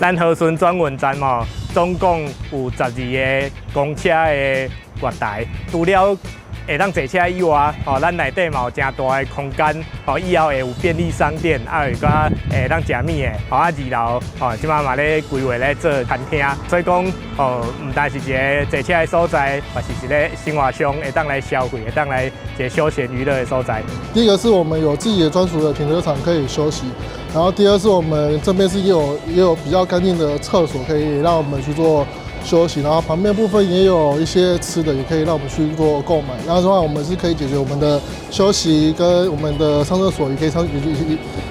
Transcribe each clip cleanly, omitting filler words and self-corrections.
咱和順轉運站吼，總共有十二个公車的月台，除了會當坐車以外，吼，咱內底嘛有誠大的空間，吼，以後會有便利商店，啊，有寡會當食物的，吼，啊，二樓，吼，這擺嘛咧規劃咧做餐廳，所以講，吼，毋單是一个坐車的所在，嘛是一个生活上會當來消費，會當來一个休閒娛樂的所在。第一個是我們有自己的專屬的停車場可以休息，然後第二是我們這邊是也有比較乾淨的廁所，可以讓我們去做休息，然後旁邊部分也有一些吃的，也可以讓我們去做購買。然後的話，我們是可以解決我們的休息跟我們的上廁所，也可以上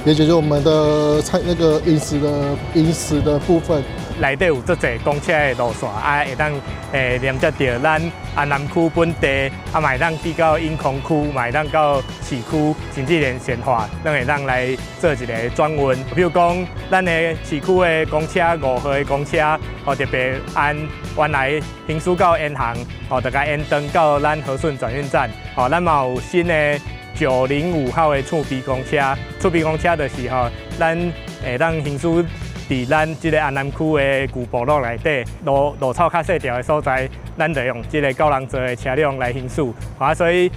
也解決我們的餐那個飲食的部分。內底有足濟公車的路線，啊，會當連接著咱安南區本地，啊，嘛會當去到永康區，嘛會當到市區，甚至連善化，攏會當來做一个轉運。比如講，咱的市區的公車5號的公車，哦，特別按原來行駛到延航，哦，就共延長到咱和順轉運站。哦，咱嘛有新的905號的厝邊公車，厝邊公車就是吼，咱會當行駛佇咱這个安南區的舊部落內底，路路草較細條的所在，咱就用這个九人座的車輛來行駛。啊，所以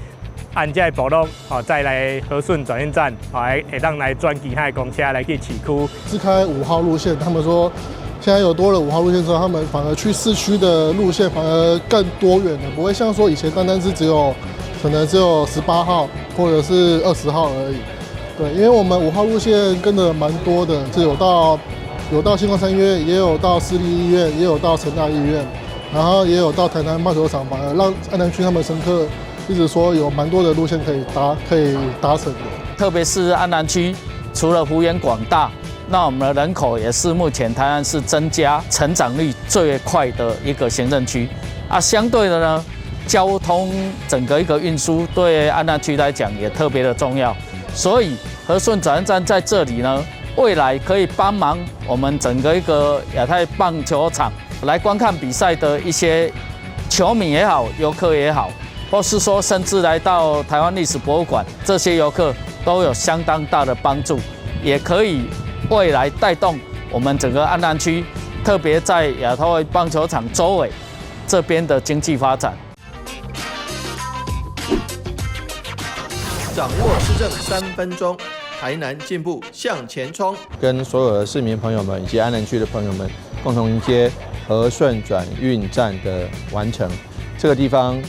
按這个部落，吼，再來和順轉運站，吼，會當來轉其他的公車來去市區。自開5號路線，他們說現在有多了5號路線之後，他們反而去市區的路線反而更多元了，不會像說以前單單是只有可能只有18號或者是20號而已。對，因為我們5號路線跟的蠻多的，是有到新光三越，也有到市立醫院，也有到成大醫院，然後也有到台南棒球場，反而讓安南區他們乘客一直說有蠻多的路線可以搭，可以搭乘的。特別是安南區，除了幅員廣大，那我們的人口也是目前台灣市增加成長率最快的一個行政區。啊，相對的呢，交通整個一個運輸對安南區來講也特別的重要，所以和順轉運站在這裡呢，未來可以幫忙我們整個一個亞太棒球場來觀看比賽的一些球迷也好，遊客也好，或是說甚至來到台灣歷史博物館，這些遊客都有相當大的幫助，也可以未來帶動我們整個安南區，特別在亞太棒球場周圍這邊的經濟發展。掌握市政3分鐘。台南進步向前衝，跟所有的市民朋友們以及安南區的朋友們共同迎接和順轉運站的完成。這個地方，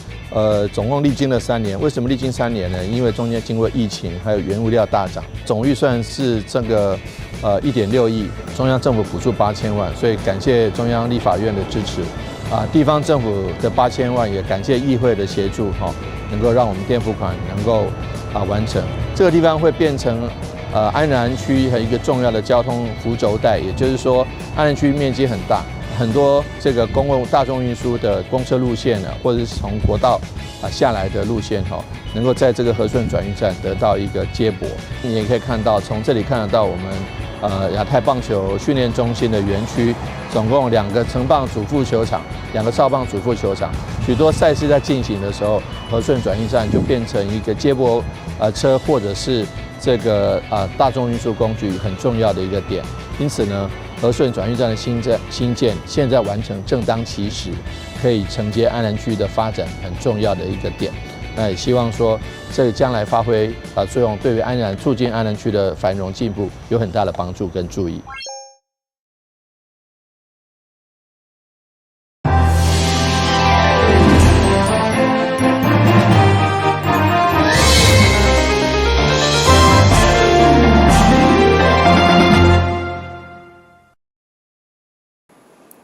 總共歷經了三年。為什麼歷經三年呢？因為中間經過疫情，還有原物料大漲，總預算是這個1.6億，中央政府補助8000萬，所以感謝中央立法院的支持。啊，地方政府的八千萬也感謝議會的協助，哈，能夠讓我們墊付款能夠完成。這個地方會變成安南區和一個重要的交通輔軸帶，也就是說，安南區面積很大，很多這個公共大眾運輸的公車路線呢，或者是從國道下來的路線，哈，能夠在這個和順轉運站得到一個接駁。你也可以看到，從這裡看得到我們亞太棒球訓練中心的園區，總共兩個成棒主副球場，兩個少棒主副球場，許多賽事在進行的時候，和順轉運站就變成一個接駁車或者是這個大眾運輸工具很重要的一個點。因此呢，和順轉運站的新建現在完成，正當其時，可以承接安南區的發展很重要的一個點。那也希望說，這個將來發揮作用，對於安南促進安南區的繁榮進步有很大的幫助跟注意。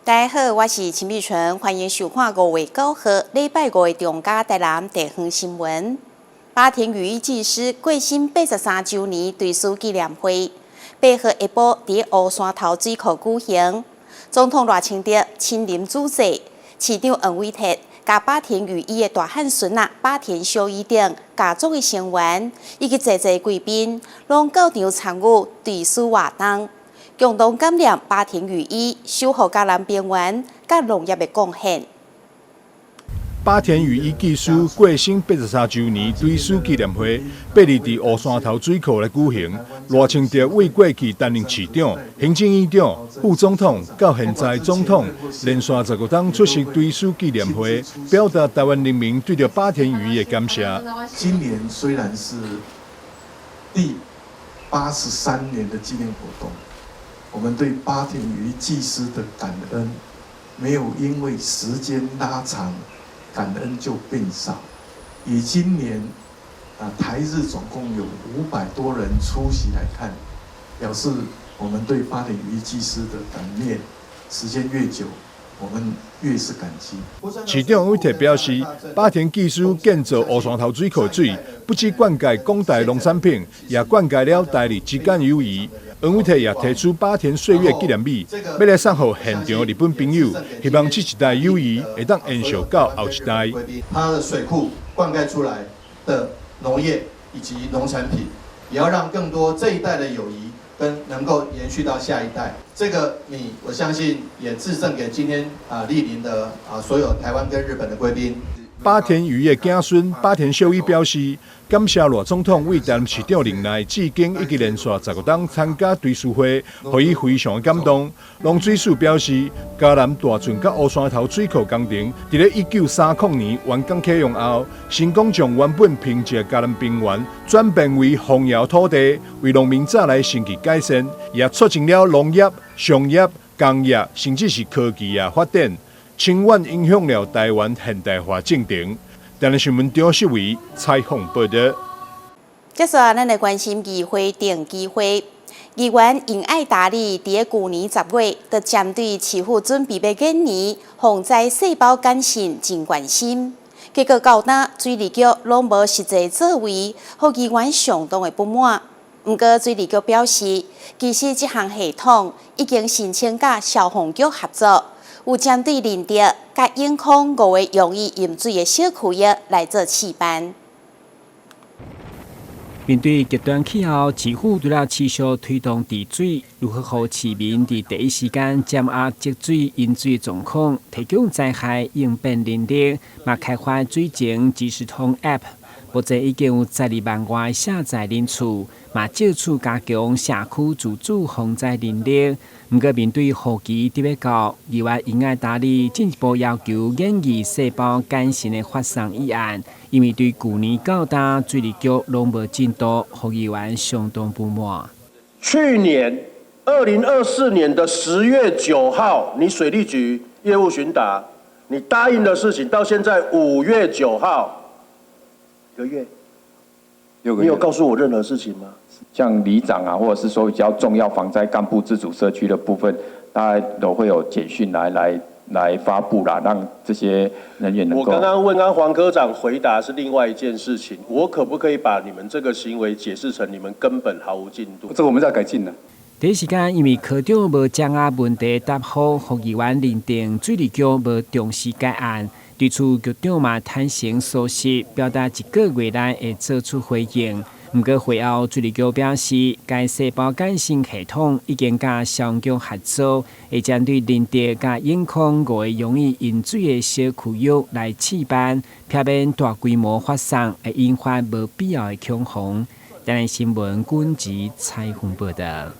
大家好，我是陳美純，歡迎收看5月9號禮拜五的中嘉台南地方新聞。八田與一技師過身83週年追思紀念會，8號下晡佇烏山頭水庫舉行。總統賴清德親臨主祭，市長黃偉哲、佮八田與一的大漢孫仔八田小一等家族的成員以及濟濟貴賓，攏到場參與追思活動。共同感念八田與一守護嘉南平原佮農業的貢獻。八田與伊技師過身83週年追思紀念會，八日佇烏山頭水庫來舉行。賴清德為過去擔任市長、行政院長、副總統，到現在總統，連續15冬出席追思紀念會，表達台灣人民對著八田與伊的感謝。今年雖然是第83年的紀念活動，我們對八田與一技師的感恩，沒有因為時間拉長，感恩就變少。以今年啊，台日總共有500多人出席來看，表示我們對八田與一技師的感念，時間越久，我們越是感激。市長黃偉哲表示，八田技師建造烏山頭水庫水，不只灌溉廣大農產品，也灌溉了台日之間友誼。黃偉哲也提出八田歲月紀念米，欲來送予現場日本朋友，希望這一代友誼會當延續到後一代。它的水庫灌溉出來的農業以及農產品，也要讓更多這一代的友誼跟能夠延續到下一代。這個米，我相信也致贈給今天啊蒞臨的啊所有台灣跟日本的貴賓。八田與伊的子孫八田秀一表示，感謝賴總統為台南市長任內至今已經連續15冬參加追思會，予伊非常的感動。農水署表示，嘉南大圳佮烏山頭水庫工程，佇咧1930年完工啟用後，成功將原本貧瘠的嘉南平原轉變為豐饒土地，為農民帶來生計改善，也促進了農業、商業、工業，甚至是科技的發展。深遠影響了台灣現代化進程。台南新聞張世偉採訪報道。接下來，咱來關心議會定期會。議員尹愛達里佇咧舊年10月，就針對市府準備欲研擬防災細胞簡訊真關心，結果到今水利局攏無實際作為，予議員相當的不滿。毋過水利局表示，其實這項系統已經申請佮消防局合作。有針對仁德佮永康五个容易淹水的小區域來做試辦。面對極端氣候，市府除了持續推動治水，如何予市民佇第一時間掌握積水、淹水狀況，提供災害應變能力，嘛開發水情即時通 App，目前已經有12萬外下載人次，嘛藉此加強社區自主防災能力。毋過面對雨季佇欲到，議員尹愛達里進一步要求研擬細胞簡訊的發送議案，因為對舊年到今水利局攏無進度，予議員相當不滿。去年2024年的10月9號，你水利局業務詢答，你答應的事情到現在5月9號，一個月，你有告訴我任何事情嗎？像里長啊，或者是說比較重要防災幹部自主社區的部分，大概都會有簡訊來發布啦，讓這些人員能夠。我剛剛問剛黃科長回答是另外一件事情，我可不可以把你們這個行為解釋成你們根本毫無進度？這個我們在改進呢。第一時間，因為科長無掌握問題答覆，予議員認定水利局無重視該案。對此，局長嘛坦承疏失，表達一個月內會做出回應。毋過會後，水利局表示，該細胞簡訊系統已經佮消防局合作，會針對仁德佮永康五个容易淹水的小區域來試辦，避免大規模發送會引發無必要的恐慌。台南新聞軍籍採訪報道。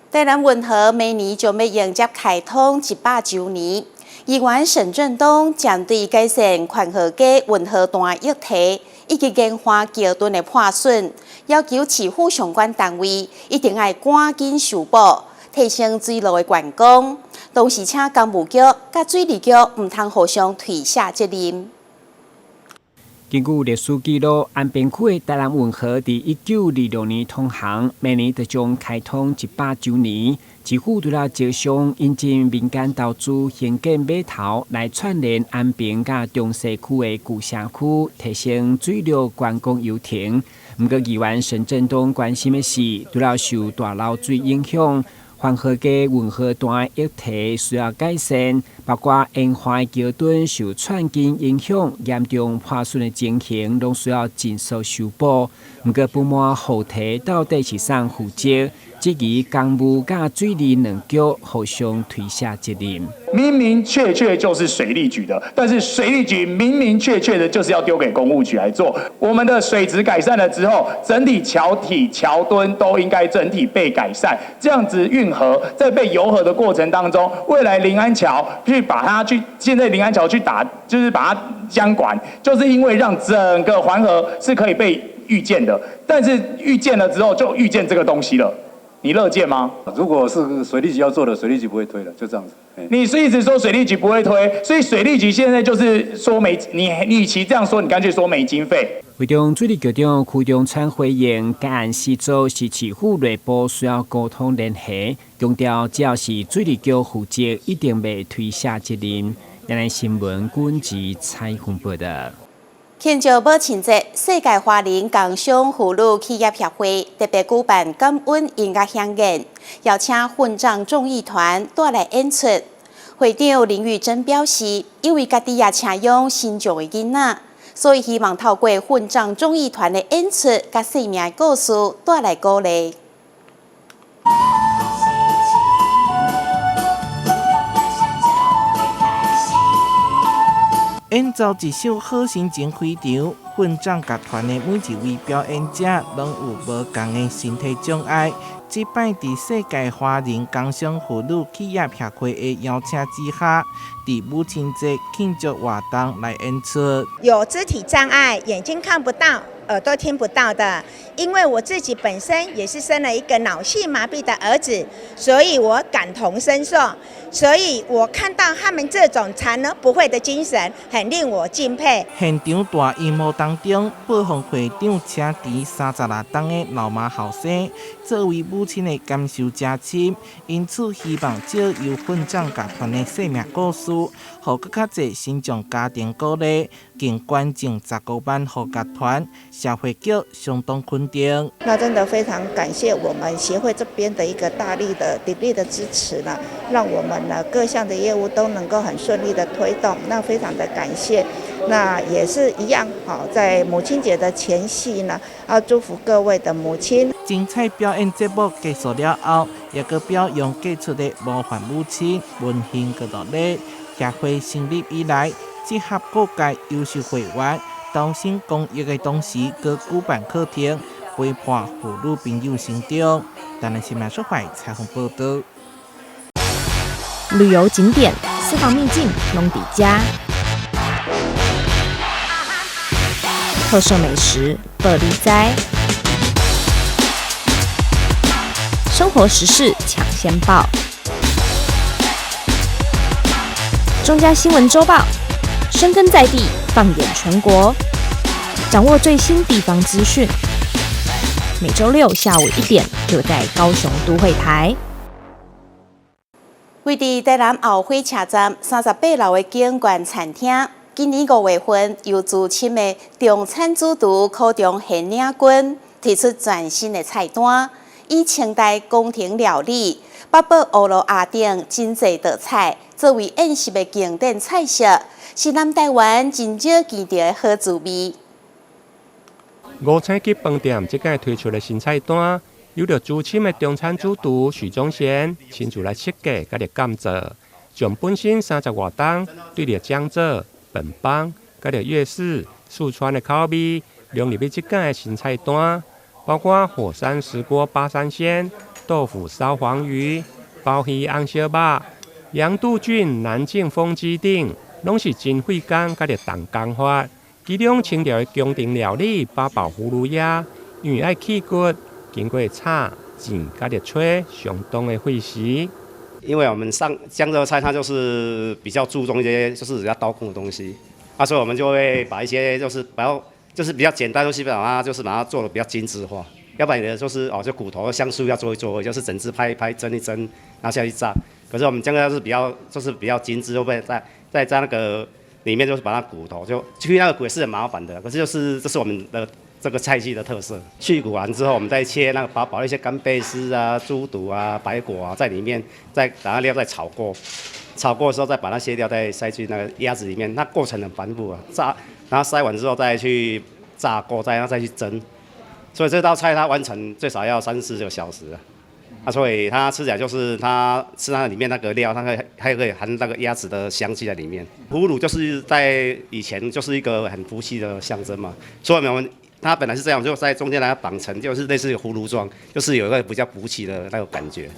台南運河明年就欲迎接開通100週年，議員沈振東針對改善環河街運河段堰堤以及研華橋墩的破損，要求市府相關單位一定愛趕緊修補，提升水路的觀光。同時請工務局佮水利局毋通互相推卸責任。根據歷史記錄，安平區的台南運河佇1926年通航，明年就將開通100週年。市府除了招商引進民間投資興建碼頭，來串聯安平佮中西區的舊城區，提升水陸觀光遊程。毋過，議員沈振東關心的是，除了受大澇水影響，環河街運河段堰堤需要改善，包括延華橋墩受串筋影響嚴重破損的情形，攏需要盡速修補。毋過，不滿雨堤到底是誰負責？質疑工務佮水利兩局互相推卸責任。明明確確就是水利局的，但是水利局明明確確的就是要丟給工務局來做。我們的水質改善了之後，整體橋體、橋墩都應該整體被改善。這樣子運河在被遊河的過程當中，未來臨安橋去把它去，現在臨安橋去打，就是把它僵管，就是因為讓整個環河是可以被預見的，但是預見了之後就預見這個東西了，你樂見嗎？如果是水利局要做的，水利局不會推的，就這樣子。你是一直說水利局不會推，所以水利局現在就是說沒你，你與其這樣說，你乾脆說沒經費。會中水利局長柯中川回應，該案施作是市府內部需要溝通聯繫，強調只要是水利局負責，一定袂推卸責任。台南新聞軍事採訪報道。慶祝母親節，世界華人工商婦女企業協會特別舉辦感恩音樂饗宴，邀請混帳綜藝團帶來演出。會長林玉珍表示，因為家己也請養身障的囡仔，所以希望透過混帳綜藝團的演出，佮生命的故事帶來鼓勵。演奏一首好心情開場，混帳樂團的每一位表演者攏有無仝的身體障礙。這擺佇世界華人工商婦女企業協會的邀請之下，佇母親節慶祝活動來演出。有肢體障礙、眼睛看不到、耳朵聽不到的，因為我自己本身也是生了一個腦性麻痹的兒子，所以我感同身受。所以我看到他們這種殘而不廢的精神，很令我敬佩。現場大螢幕當中播放會長車持36冬的老媽後生，作為母親的感受誠深，因此希望藉由混帳樂團的生命故事，予閣較濟身障家庭鼓勵，更捐贈15萬予樂團，社會局相當肯定。那真的非常感謝我們協會這邊的一個大力的鼎力的支持呢，讓我們呢各項的業務都能夠很順利的推動，那非常的感謝。那也是一樣，好，在母親節的前夕呢，要祝福各位的母親。精彩表演節目結束了後，也閣表揚傑出的模範母親溫馨閣熱禮。協會成立以來，集合各界優秀會員，投身公益的同時，閣舉辦課程，陪伴婦女朋友成長。台南新聞蘇懷採訪報道。旅遊景點、私房秘境，攏佇遮；特色美食，報你知；生活時事搶先報，中嘉新聞週報，深耕在地，放眼全國，掌握最新地方資訊。每週六下午1點，就在高雄都會台。位佇台南後火車站38樓的景觀餐廳，今年5月份由資深的中餐主廚柯中賢領軍提出全新的菜單，以清代宮廷料理、八寶烏羅鴨等真濟道菜作為宴席的經典菜色，是南台灣真少見著的好滋味。五星級飯店這擺推出的新菜單，由著資深的中餐主廚許宗賢親自來設計佮監製，將本身30外冬對著江浙、本幫、佮著粵式、四川的口味融入去這擺的新菜單，包括火山石鍋八三鮮、豆腐燒黃魚、鮑魚紅燒肉、羊肚菌南靖風雞丁，攏是真費工佮著重工法。其中清朝的宮廷料理八寶葫蘆鴨，因為愛去骨，經過炒、煎、佮著炊，相當的費時。因為我們上江浙菜，它就是比較注重一些就是比較刀工的東西，啊，所以我們就會把一些就是比較就是比較簡單的東西，把它就是把它做得比較精緻化。要不然的就是哦，就骨頭香酥要做一做，就是整隻拍一拍蒸一蒸，然後下去炸。可是我們江浙是比較就是比較精緻，會在那個裡面就是把它骨頭就去那個骨是很麻煩的，可是就是這是我們的這個菜系的特色。去骨完之後，我們再切那個薄薄一些干貝絲啊、豬肚啊、白果啊在裡面，再把它料再炒過，炒過的時候再把那些料再塞進那個鴨子裡面，那過程很繁複啊。炸，然後塞完之後再去炸過，再去蒸，所以這道菜它完成最少要3、4個小時啊。啊，所以它吃起來就是它吃它裡面那個料，它會還可以含那個鴨子的香氣在裡面。葫蘆就是在以前就是一個很福氣的象徵嘛，所以我們它本來是這樣，就在中間來綁成，就是類似葫蘆狀，就是有一個比較福氣的那個感覺。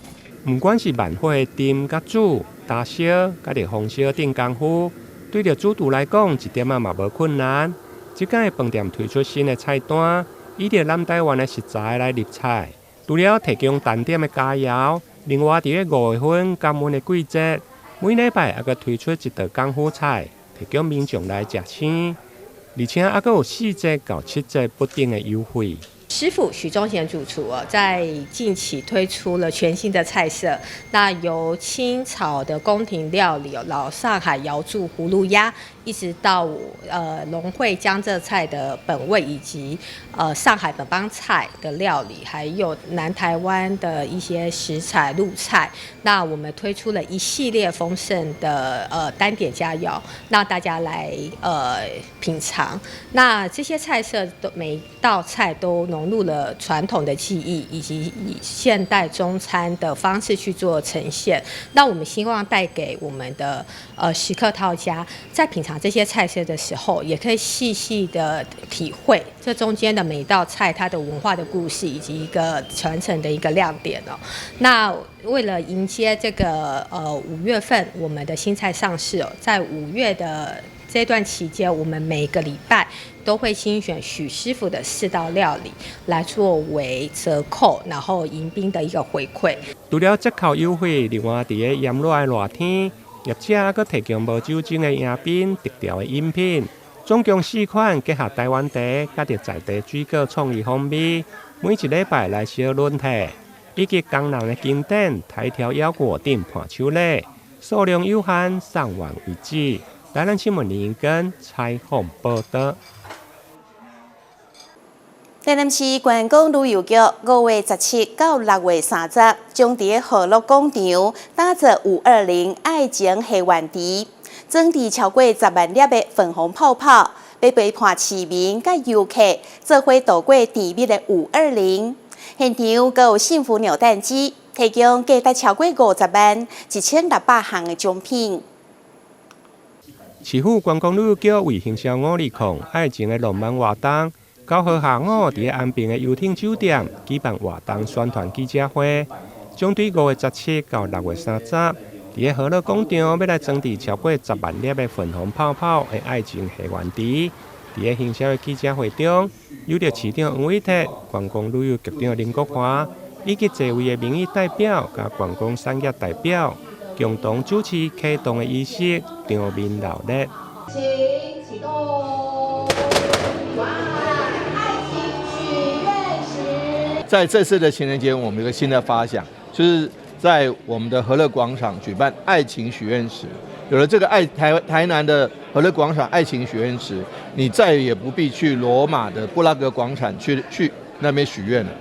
毋管是慢火的炖佮煮、焦燒、佮著烘燒等工夫，對著主廚來講一點仔嘛無困難。這擺飯店推出新的菜單，以著南台灣的食材來入菜，除了提供單點的佳餚，另外佇咧五月份感恩的季節，每禮拜猶閣推出一道功夫菜，提供民眾來食鮮，而且猶閣有4折到7折不等的優惠。師傅許宗賢主廚哦，在近期推出了全新的菜色，那由清炒的宮廷料理哦，老上海瑤柱葫蘆鴨，一直到龍匯江浙菜的本味，以及上海本幫菜的料理，還有南台灣的一些食材滷菜，那我們推出了一系列豐盛的單點佳餚，讓大家來品嘗。那這些菜色都每一道菜都融入了傳統的技藝以及以現代中餐的方式去做呈現。那我們希望帶給我們的食客饕家，在品嘗這些菜色的時候，也可以細細的體會這中間的每一道菜它的文化的故事以及一個傳承的一個亮點哦。那為了迎接這個五月份我們的新菜上市哦，在五月的這段期間，我們每個禮拜都會精選許師傅的四道料理來作為折扣，然後迎賓的一個回饋。除了折扣優惠，另外佇咧炎熱的熱天，業者猶閣提供無酒精的迎賓特調的飲品，總共四款結合台灣茶，佮著在地水果創意風味，每一禮拜來小輪替，以及江南的經典台柱腰果等伴手禮，數量有限，送完為止。台南新聞林根採訪報導。台南市觀光旅遊局5月17到6月30，將佇河樂廣場打造520愛情還願池，裝置超過10萬粒的粉紅泡泡，欲陪伴市民佮遊客做伙度過甜蜜的五二零。現場閣有幸福扭蛋機，提供價值超過50萬1600項的獎品。市府觀光旅遊局為行銷520愛情的浪漫活動，9號下午佇安平的遊艇酒店舉辦活動宣傳記者會，將對5月17到6月30，佇咧河樂廣場欲來裝置超過10萬粒的粉紅泡泡的愛情還願池。佇咧行銷的記者會中，由著市長黃偉哲、觀光旅遊局長林國華以及濟位的民意代表佮觀光產業代表，共同主持啟動的儀式，場面熱烈。請啟動！哇，愛情許願池。在這次的情人節，我們有個新的發想，就是在我們的河樂廣場舉辦愛情許願池。有了這個愛台台南的河樂廣場愛情許願池，你再也不必去羅馬的布拉格廣場去那邊許願了。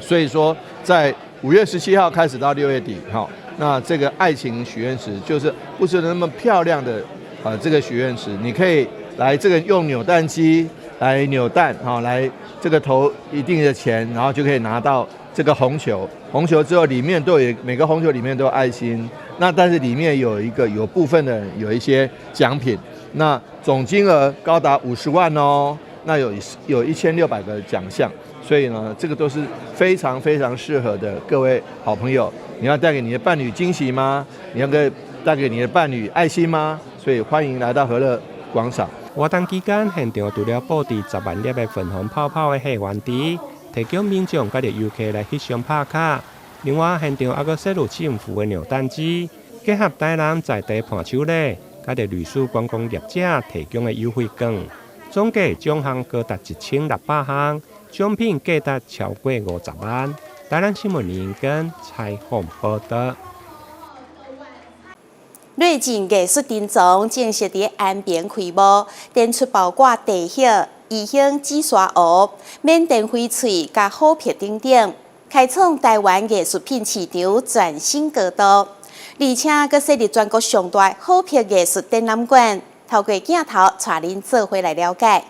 所以說，在5月17號開始到6月底，哈。那這個愛情許願池就是不是那麼漂亮的啊，這個許願池，你可以來這個用扭蛋機來扭蛋，哈，來這個投一定的錢，然後就可以拿到這個紅球。紅球之後裡面都有每個紅球裡面都有愛心，那但是裡面有一個有部分的人有一些獎品，那總金額高達50萬哦，那有1600個獎項，所以呢，這個都是非常非常適合的各位好朋友。你要帶給你的伴侶驚喜嗎？你要給帶給你的伴侶愛心嗎？所以歡迎來到河樂廣場。活動期間，現場除了布置10萬粒的粉紅泡泡的還願池，提供民眾佮著遊客來翕相拍卡。另外，現場猶閣設有幸福的扭蛋機，結合台南在地伴手禮，佮著旅宿觀光業者提供的優惠券，總計獎項高達1600項，獎品價值超過50萬。台南新聞林根採訪報導。瑞進藝術珍藏正式佇安平開幕，展出包括地葉、宜興紫砂壺、緬甸翡翠佮琥珀等等，開創台灣藝術品市場全新高度。而且，閣設立全國上大琥珀藝術展覽館，透過鏡頭帶恁做伙來了解。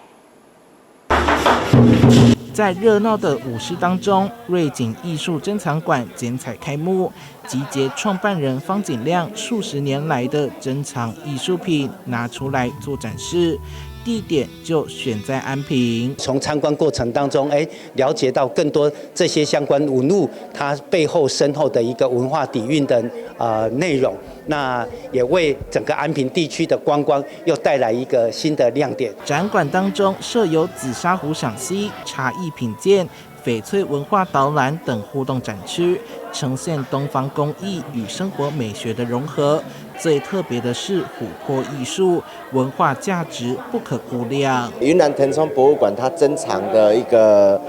在热闹的舞狮当中，瑞景艺术珍藏馆剪彩开幕，集结创办人方景亮数十年来的珍藏艺术品拿出来做展示，地点就选在安平。从参观过程当中，了解到更多这些相关文物它背后深厚的一个文化底蕴的内容，那也为整个安平地区的观光又带来一个新的亮点。展馆当中设有紫砂壶赏析、茶艺品鉴、翡翠文化导览等互动展区，呈现东方工艺与生活美学的融合。最特别的是琥珀艺术，文化价值不可估量。云南腾冲博物馆它珍藏的一个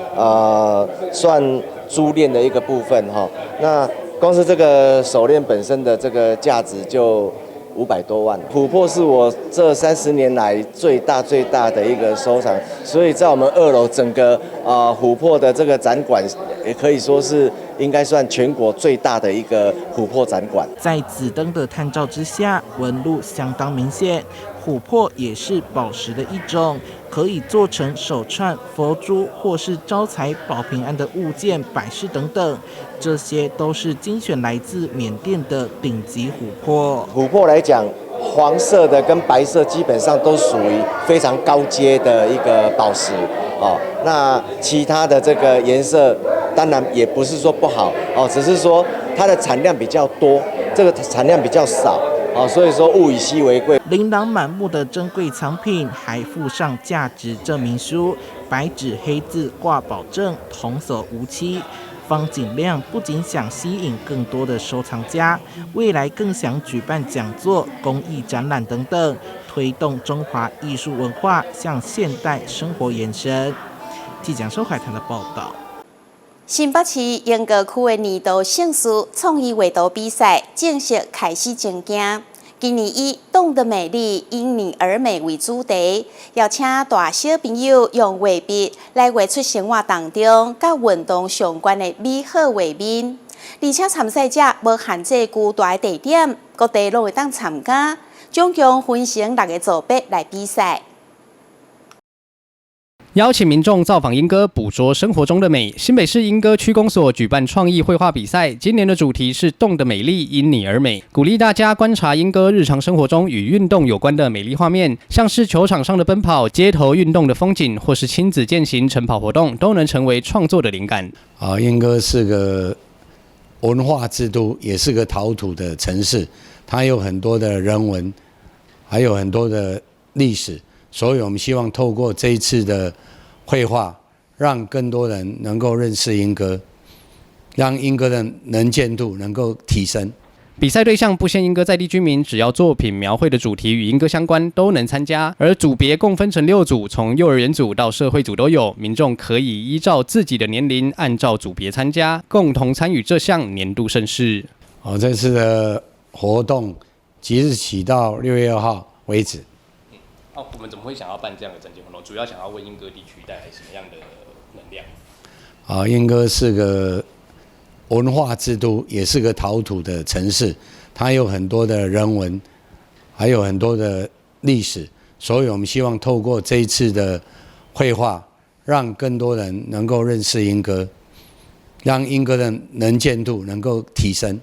算珠链的一个部分哈，那光是这个手链本身的这个价值就500多万。琥珀是我这30年来最大最大的一个收藏，所以在我们2楼整个琥珀的这个展馆，也可以说是应该算全国最大的一个琥珀展馆。在紫灯的探照之下，纹路相当明显。琥珀也是宝石的一种，可以做成手串、佛珠或是招财保平安的物件、摆饰等等。这些都是精选来自缅甸的顶级琥珀。琥珀来讲，黄色的跟白色基本上都属于非常高阶的一个宝石哦。那其他的这个颜色，当然也不是说不好哦，只是说它的产量比较多，这个产量比较少。哦，所以说物以稀为贵。琳琅满目的珍贵藏品，还附上价值证明书，白纸黑字挂保证，童叟无欺。方景亮不仅想吸引更多的收藏家，未来更想举办讲座、公益展览等等，推动中华艺术文化向现代生活延伸。记者收海台的报道。新北市莺歌区的年度盛事创意画图比赛正式开始征件。今年以“动的美丽，因你而美”为主题，邀请大小朋友用画笔来画出生活当中佮运动相关的美好画面。而且参赛者无限制居住地点，各地拢会当参加，总共分成6个组别来比赛。邀请民众造访莺歌，捕捉生活中的美。新北市莺歌区公所举办创意绘画比赛，今年的主题是“动的美丽，因你而美”，鼓励大家观察莺歌日常生活中与运动有关的美丽画面，像是球场上的奔跑、街头运动的风景，或是亲子健行晨跑活动，都能成为创作的灵感。莺歌是个文化之都，也是个陶土的城市，它有很多的人文，还有很多的历史。所以我们希望透过这一次的绘画，让更多人能够认识莺歌，让莺歌的能见度能够提升。比赛对象不限莺歌在地居民，只要作品描绘的主题与莺歌相关，都能参加。而组别共分成6组，从幼儿园组到社会组都有。民众可以依照自己的年龄，按照组别参加，共同参与这项年度盛事。这次的活动即日起到6月2号为止。我们怎么会想要办这样的展件活动？主要想要为莺歌地区带来什么样的能量？莺歌是个文化之都，也是个陶土的城市，它有很多的人文，还有很多的历史，所以我们希望透过这一次的绘画，让更多人能够认识莺歌，让莺歌的能见度能够提升。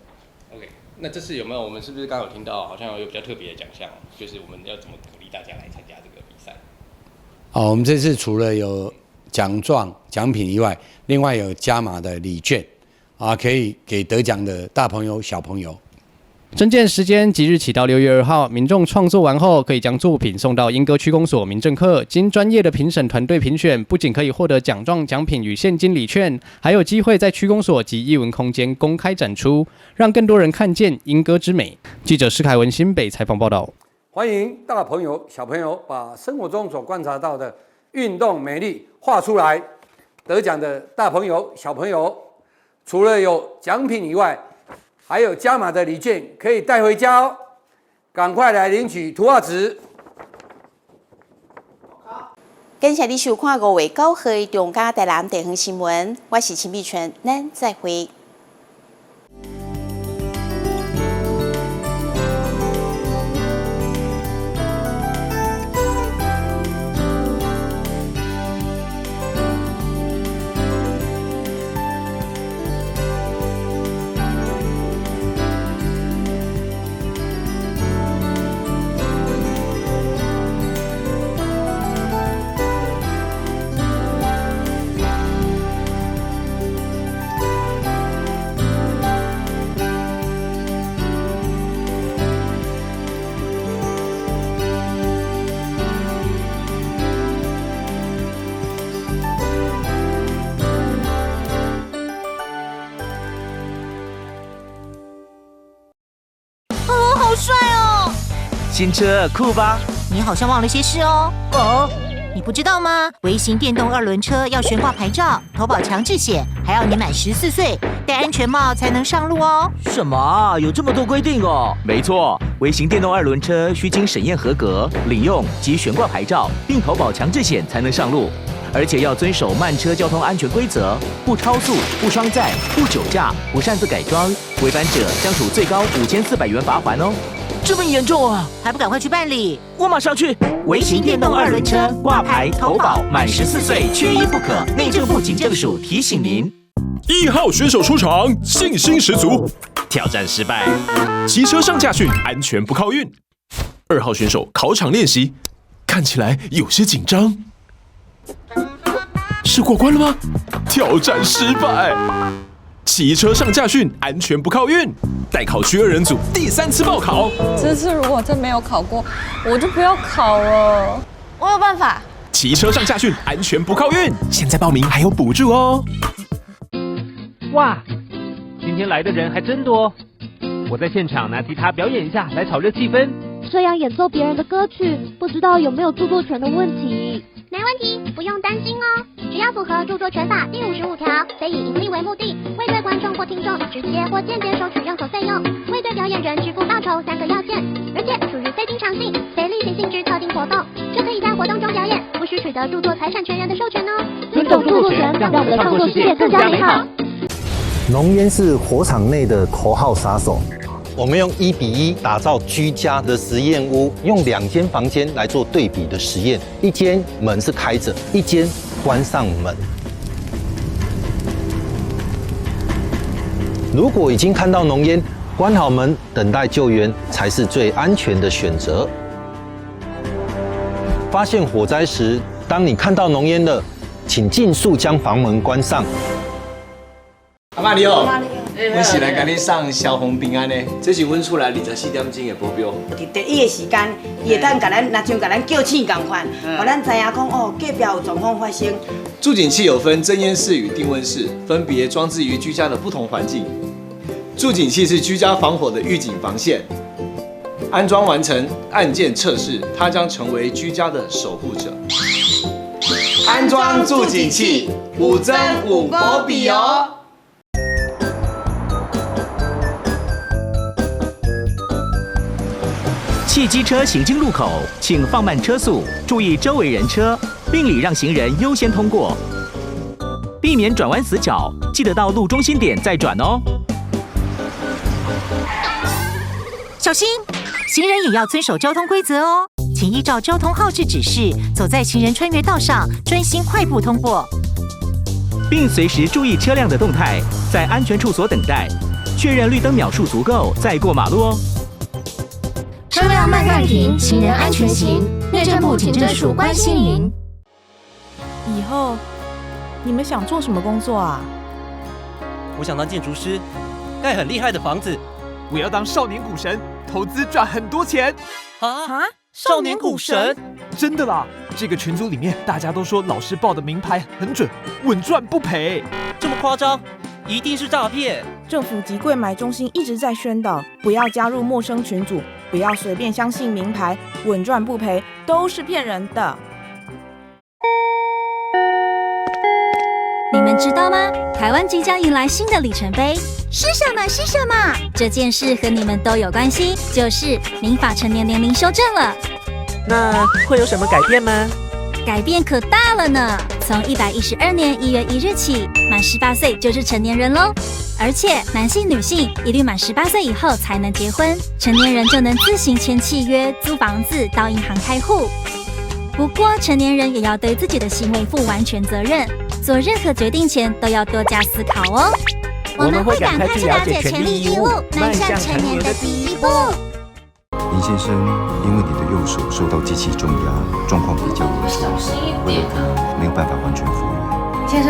OK，那这次有没有？我们是不是刚刚有听到，好像有比较特别的奖项？就是我们要怎么鼓励大家来参加这个比赛？我们这次除了有奖状、奖品以外，另外有加码的礼券，可以给得奖的大朋友、小朋友。征件时间即日起到6月2号，民众创作完后可以将作品送到莺歌区公所民政课，经专业的评审团队评选，不仅可以获得奖状、奖品与现金礼券，还有机会在区公所及艺文空间公开展出，让更多人看见莺歌之美。记者施凯文新北采访报道。欢迎大朋友、小朋友把生活中所观察到的运动美丽画出来。得奖的大朋友、小朋友，除了有奖品以外，还有加码的礼券可以带回家哦！赶快来领取图画纸。感谢你收看5月9号的中嘉台南地方新闻，我是陈美纯，咱再会。新车，酷吧？你好像忘了些事哦。哦，你不知道吗？微型电动二轮车要悬挂牌照、投保强制险，还要你满14岁，戴安全帽才能上路哦。什么？有这么多规定哦？没错，微型电动二轮车需经审验合格、领用及悬挂牌照，并投保强制险才能上路，而且要遵守慢车交通安全规则，不超速、不双载、不酒驾、不擅自改装，违反者将处最高5400元罚锾哦。这么严重啊！还不赶快去办理？我马上去。微型电动二轮车挂牌投保，满14岁缺一不可。内政部警政署提醒您。 1号选手出场，信心十足，挑战失败。骑车上驾训，安全不靠运。2号选手考场练习，看起来有些紧张。是过关了吗？挑战失败。骑车上驾训，安全不靠运。待考区二人组第三次报考。这次如果真没有考过，我就不要考了。我有办法。骑车上驾训，安全不靠运。现在报名还有补助哦。哇，今天来的人还真多。我在现场拿吉他表演一下，来炒热气氛。这样演奏别人的歌曲，不知道有没有著作权的问题？没问题，不用担心哦。只要符合著作权法第55条，非以盈利为目的，未对观众或听众直接或间接收取任何费用，未对表演人支付报酬三个要件，而且属于非经常性、非例行性质特定活动，就可以在活动中表演，无需取得著作财产权人的授权哦。尊重著作权，让我们的创作世界更加美好。浓烟是火场内的头号杀手。我们用1比1打造居家的实验屋，用两间房间来做对比的实验，一间门是开着，一间关上门。如果已经看到浓烟，关好门等待救援才是最安全的选择。发现火灾时，当你看到浓烟了，请尽速将房门关上。阿嬤你好，阮是来共你送消防平安的，这是阮厝内24点钟的保镖。伫第一个时间，伊会当共咱，若像共咱叫醒仝款，予咱知影讲哦，隔壁有状况发生。住警器有分侦烟室与定温室，分别装置于居家的不同环境。住警器是居家防火的预警防线，安装完成按键测试，它将成为居家的守护者。安装住警器，五增五保比哦。汽机车行经路口，请放慢车速，注意周围人车，并礼让行人优先通过，避免转弯死角，记得到路中心点再转哦。小心，行人也要遵守交通规则哦，请依照交通号志指示，走在行人穿越道上，专心快步通过，并随时注意车辆的动态，在安全处所等待，确认绿灯秒数足够再过马路哦。车辆慢慢停，行人安全行。内政部警政署关心您。以后你们想做什么工作啊？我想当建筑师，盖很厉害的房子。我要当少年股神，投资赚很多钱。啊！少年股神？真的啦！这个群组里面大家都说老师报的明牌很准，稳赚不赔。这么夸张？一定是诈骗！政府及柜买中心一直在宣导，不要加入陌生群组，不要随便相信明牌，稳赚不赔都是骗人的。你们知道吗？台湾即将迎来新的里程碑。是什么？是什么？这件事和你们都有关系，就是民法成年年龄修正了。那会有什么改变吗？改变可大了呢！从112年1月1日起，满18岁就是成年人喽。而且男性、女性一律满18岁以后才能结婚，成年人就能自行签契约、租房子、到银行开户。不过，成年人也要对自己的行为负完全责任，做任何决定前都要多加思考哦。我们会赶快去了解权利义务，迈向成年的第一步。林先生，因为你的右手受到机器重压，状况比较严重，为了可能没有办法完全复原。